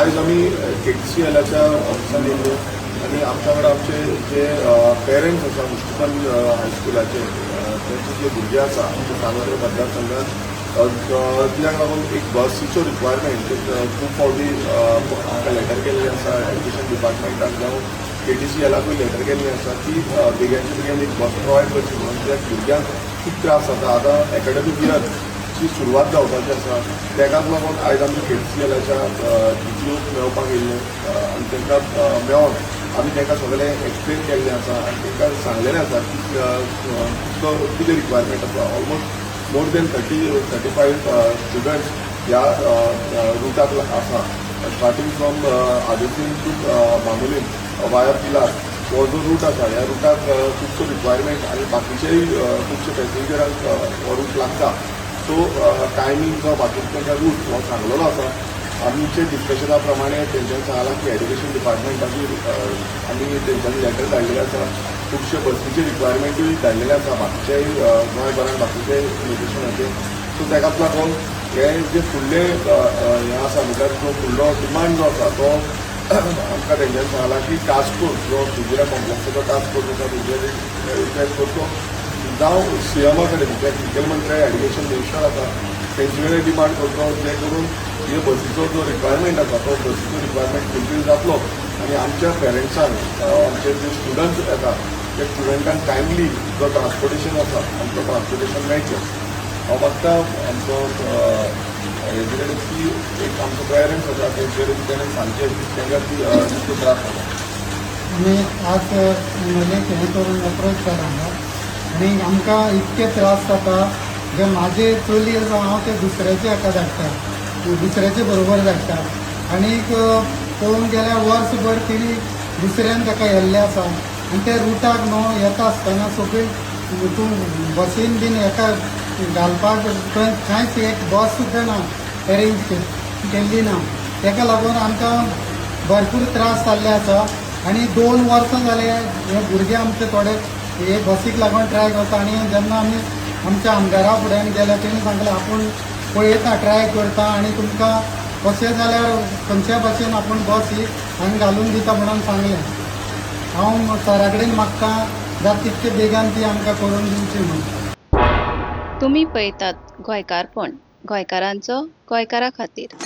आयज आमी केटीसीएलाच्या ऑफिसान येयल्ले आनी आमच्या वांगडा आमचे जे पेरंट्स आसा मुस्तीपान हायस्कुलाचे, तेंचे जे भुरगे आसा आमच्या सानवारे मतदारसंघात, कित्याक लागून एक बसीचो रिक्वायरमेंट खूब फावटी आमकां लेटर केल्ले आसा, एज्युकेशन डिपार्टमेंटाक जावं केटीसीएलाकूय लेटर केल्ली आसा की बेग्याचे बेगीन एक बस प्रोवायड करची म्हणून, कित्याक भुरग्यांक खूब त्रास जाता. आतां एकाडेमीक इयर ची सुरवात जावपाची आसा. तेकाच लागून आयज आमी केटीसीएलाच्या डीटीओक मेळपाक येयल्ले आनी तांकां मेळोन आमी तांकां सगळें एक्सप्लेन केल्लें आसा आनी तांकां सांगलेलें आसा की कितलो कितें रिक्वायरमेंट आसा. Almost more than 30-35 students ह्या रुटाक आसा, स्टार्टींग फ्रॉम आदोसीम टू बांबोलीम वाया पिलार. हो जो रूट आसा, ह्या रुटाक खुबसो रिक्वायरमेंट आनी बाकीचेय खुबशे पॅसेंजरांक हो रूट लागता. सो टायमींग जावं बाकीचे तांकां रूट हो सांगलेलो आसा. आमचे डिस्कशना प्रमाणे तेंच्यांनी सांगलां की एड्युकेशन डिपार्टमेंटाची आमी तेंच्यांनी लेटर धाडलेले आसा, खुबशे बसीचे रिक्वायरमेंटूय धाडलेले आसा बाकीच्याय गोंयभरान बाकीचे लोकेशनाचेर. सो तेकाच लागून हे जे फुडले हें आसा, म्हटल्यार जो फुडलो डिमांड जो आसा, तो आमकां तेंच्यांनी सांगलां की टास्क फोर्स जो कुजिरा कॉम्प्लेक्साचो टास्क फोर्स आसा, तेंच्यानी रिक्वेस्ट करचो जावं सीएमा कडेन, म्हटल्यार मुखेलमंत्री एड्युकेशन मिनिस्टर आसा, तेंचे कडेन डिमांड करचो, जे करून हे बसीचो जो रिक्वायरमेंट आसा, तो बसीचो रिक्वायरमेंट फुलफील जातलो आनी आमच्या पेरंट्सांक, आमचे जे स्टुडंट्स येता, त्या स्टुडंटांक टायमली जो ट्रान्सपोर्टेशन आसा, आमचो ट्रान्सपोर्टेशन मेळचें. हांव मागता आमचो हेजे कडेन की एक आमचो पेरंट्स आसा, तेंचे कडेन तेणें सांगचें की तांकां कितलो त्रास जाता. आमी आज एमएलए हें करून अप्रोच जाला हांगा आनी आमकां इतके त्रास जाता जे म्हाजे चली आसा, हांव ते दुसऱ्याचे हाका धाडटा, दुसऱ्याचे बरोबर धाडटा. आनीक पळोवंक गेल्यार वर्सभर तिणी दुसऱ्यान ताका येल्लें आसा आनी त्या रुटाक न्हू येता आसतना सगळी तूं बसीन बीन हेका घालपाक थंय कांयच एक बस सुद्दां ना, अरेंज केल्ली ना. तेका लागून आमकां भरपूर त्रास जाल्ले आसा आनी 2 वर्सां जाले हे भुरगे आमचे थोडे हे बसीक लागून ट्राय करता. आनी जेन्ना आमी आमच्या आमदारा फुड्यान गेले, तेणी सांगलें आपूण पळयता, ट्राय करता आनी तुमकां कशें जाल्यार खंयच्या भाशेन आपूण बस ही हांगा घालून दिता म्हणून सांगलें. हांव सरा कडेन मागता, जाता तितके बेगान ती आमकां करून दिवची म्हणून. तुमी पळयतात गोंयकारपण, गोंयकारांचो, गोंयकारा खातीर.